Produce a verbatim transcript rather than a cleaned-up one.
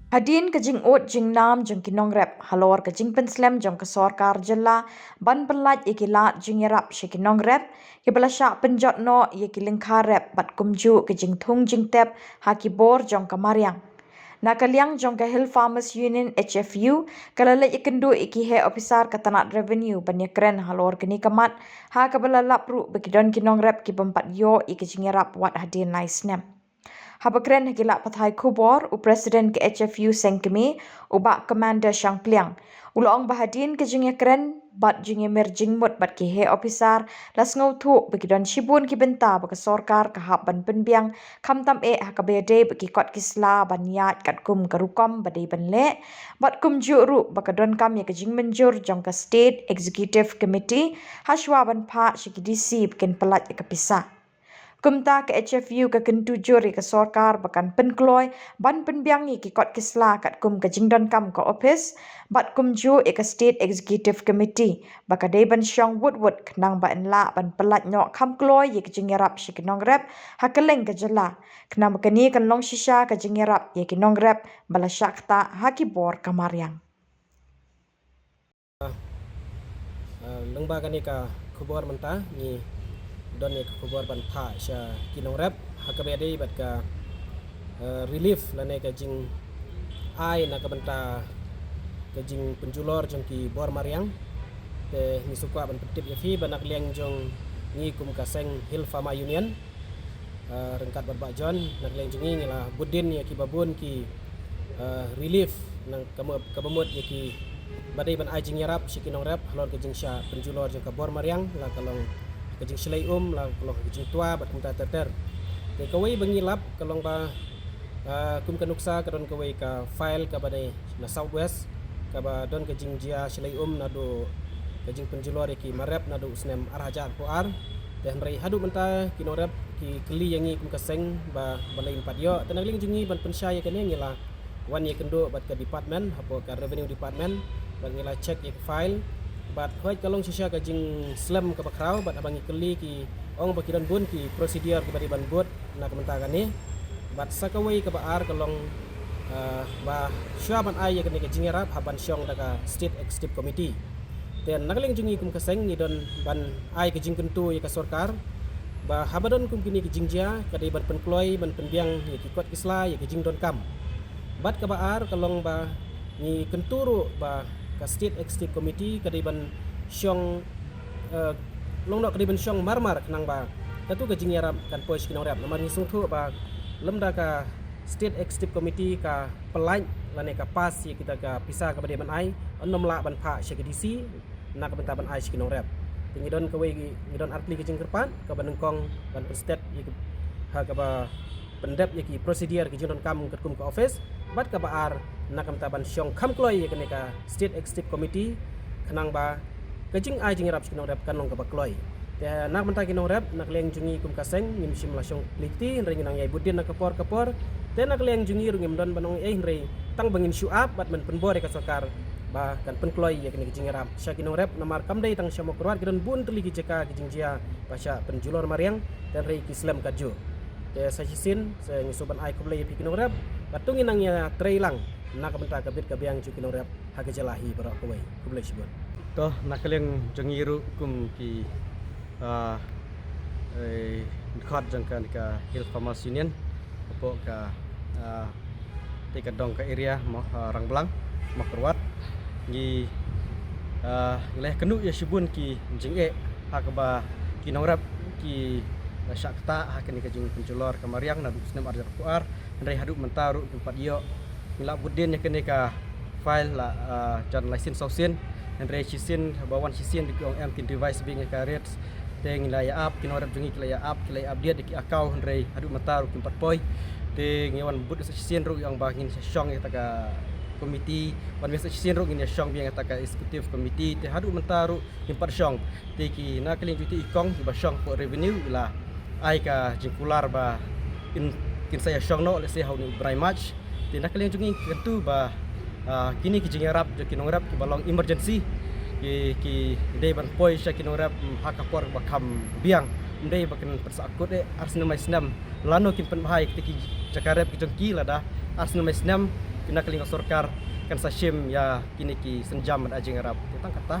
Hadien ka jingud jingnam jong ki nongrep halor ka jingpynslem jong ka sorkar jylla ban pyllait ïa ki lad jingïarap sha ki nongrep, kiba la shah pynjot noh ïa ki lyngkha rep bad kumjuh ka jingthung jingtep ha ki bor jong ka mariang. Na ka liang jong ka Hill Farmers Union, H F U, ka la leit ïakynduh ïa ki heh ophisar ka tnat Revenue ban ïakren halor kane ka mat, ha kaba la lap ruh ba ki don ki nongrep ki bym pat ïoh ïa ka jingïarap wat hadien lai snem. Haba kren ha ki lad pathai khubor, u President ka H F U Seng Kmie, u Bah Commander Shangpliang, u la ong ba hadien ka jingïakren bad jingïamir jingmut bad ki heh ophisar, la sngewthuh ba ki don shibun ki bynta ba ka sorkar ka hap ban pynbiang, khamtam eh ha kaba ïadei bad ki kot ki sla ban ïaid katkum ka rukom ba dei ban leh, bad kumjuh ruh ba ka donkam ïa ka jingmynjur jong ka State Executive Committee hashwa ban phah sha ki D C ba kin pyllait ïa ka pisa. Kumta ka H F U ka kyntu jur ïa ka sorkar ba kan pynkloi ban pynbiang ïa ki kot ki sla katkum ka jingdonkam ka ophis, bad kumjuh ïa ka State Executive Committee ba ka dei ban shong wut wut khnang ba yn lah ban pyllait noh kham kloi ïa ka jingïarap sha ki nongrep ha kylleng ka jylla, khnang ba kane kan long shisha ka jingïarap ïa ki nongrep ba la shah ktah ha ki bor ka mariang. Ah, lyngba kane ka khubor mynta ngi don ïa ka khubor ban phah sha ki nongrep ha kaba ïadei bad ka, ah, relief lane ka jingai na ka bynta ka jingpynjulor jong ki bor mariang. Te ngi sngewkwah ban pyntip ïa phi ba na ka liang jong ngi kum ka seng Hill Farmer Union, ah, ryngkat bad Bah John, na ka liang jong ngi ngi la bud dien ïa kiba bun ki, ah, relief, na ka mut, kaba mut ïa kiba dei ban ai jingïarap sha ki nongrep halor ka jingshah pynjulor jong ka bor mariang, la ka long ka jingshlei um, la ka long ka jingtwa bad kumta ter ter. Te kawei ba ngi lap ka long ba, ah, kum ka nuksa ka don kawei ka file kaba dei na South West, kaba don ka jingjia shlei um naduh ka jingpynjulor ïa ki mariang naduh u snem ar hajar arphew ar. Te hynrei haduh mynta ki nongrep ki kylli ïa ngi kum ka seng ba balei ym pat ïoh. Te na ka liang jong ngi ban pynshai ïa kane ngi la wan ïakynduh bad ka department, hapoh ka Revenue Department, bad ngi la check ïa ka file. Bad hooid ka long shisha ka jingslem kaba khraw, bad haba ngi kylli ki ong ba ki don bun ki procedure kiba dei ban bud na ka bynta kane. Bad sa kawei kaba ar ka long, ah, ba shuwa ban ai ïa kane ka jingïarap hap ban shong da ka State Executive Committee. Te na ka liang jong ngi kum ka seng ngi don ban ai ka jingkyntu ïa ka sorkar ba haba don kum kine ki jingjia ka dei ban pynkloi, ban pynbiang ïa ki kot ki sla ïa ki jingdonkam. Bad kaba ar ka long ba ngi kyntu ruh ba ka State Executive Committee ka dei ban shong, eh, long noh ka dei ban shong mar mar khnang ba katu ka jingïarap kan poi sha ki nongrep. Namar ngi sngewthuh ba lymda ka State Executive Committee ka pyllait lane ka pass ïa kita ka pisa kaba dei ban ai, yn nym lah ban phah sha ki D C na ka bynta ban ai sha ki nongrep. Te ngi don kawei, ngi don artylli ka jingkyrpad, kaba nyngkong ban pynstet ïa ki, ha kaba pyndep ïa ki procedure ki jingdonkam katkum ka office, bad kaba ar na ka bynta ban shong kham kloi ïa kane ka State Executive Committee khnang ba ka jingai jingïarap sha ki nongrep kan long kaba kloi. Te na ka bynta ki nongrep, na ka liang jong ngi kum ka seng ngim shym la shong kli kti, hynrei ngi nang ïai bud dien na ka por ka por. Te na ka liang jong ngi ruh ngim don ban ong ei, hynrei tang ba ngin shu ap bad ban pynbor ïa ka sorkar ba kan pynkloi ïa kane ka jingïarap sha ki nongrep, namar kam dei tang sha Mawkyrwat, ki don bun tylli ki jaka ki jingjia ba shah pynjulor mariang, te hynrei ki slem katjuh. Te sa shisien sa ngi sngewbha ban ai khublei ïa phi ki nongrep, bad to ngin nang ïatrei lang na ka bynta ka bit ka biang jong ki nongrep ha ka jylla hi baroh kawei. Khublei shibun. To, na ka liang jong ngi ruh kum ki, ah, eh, dkhot jong ka, ka Hill Farmers Union, hapoh ka, ah, te ka dong ka area Mo-, ah, Rangblang, Mawkyrwat. Ngi, ah, ngi la ïakynduh ïa shibun ki jingeh ha kaba ki nongrep ki, ah, shah ktah ha kane ka jingpynjulor ka mariang naduh u snem ar hajar arphew ar, hynrei haduh mynta ruh kim pat ïoh. Ngi la bud dien ïa kane ka file la, ah, jan lai sien saw sien, hynrei shisien ba wan shisien ruh ki ong em kin revise biang ïa ka rates. Te ngi la ïa ap, ki nongrep jong ngi ki la ïa ap, ki la ïa update ïa ki account, hynrei haduh mynta ruh kim pat poi. Te ngi wan bud sa shisien ruh ïa ong ba ngin sa shong ïa kata ka committee, wan sa shisien ruh ngin ïa shong biang ïa kata ka executive committee. Te haduh mynta ruh kim pat shong. Te ki na ka liang jong ki i kong kiba shong hapoh revenue i la ai ka jingkular ba kin, kin sa ïa shong noh lehse ha une u bnai March. Te na ka liang jong ngi ngi kyntu ba, ah, kine ki jingïarap jong ki nongrep kiba long emergency, ki, ki dei ban poi sha ki nongrep, mm, ha ka por ba kham biang. Ym dei ba kin pynsah kut eh ar snem lai snem. Lano kin pynbha ïa kita ki jaka rep ki jong ki lada ar snem lai snem na ka liang ka sorkar kan sa shim ïa kine ki sienjam bad ai jingïarap. Te tang kata.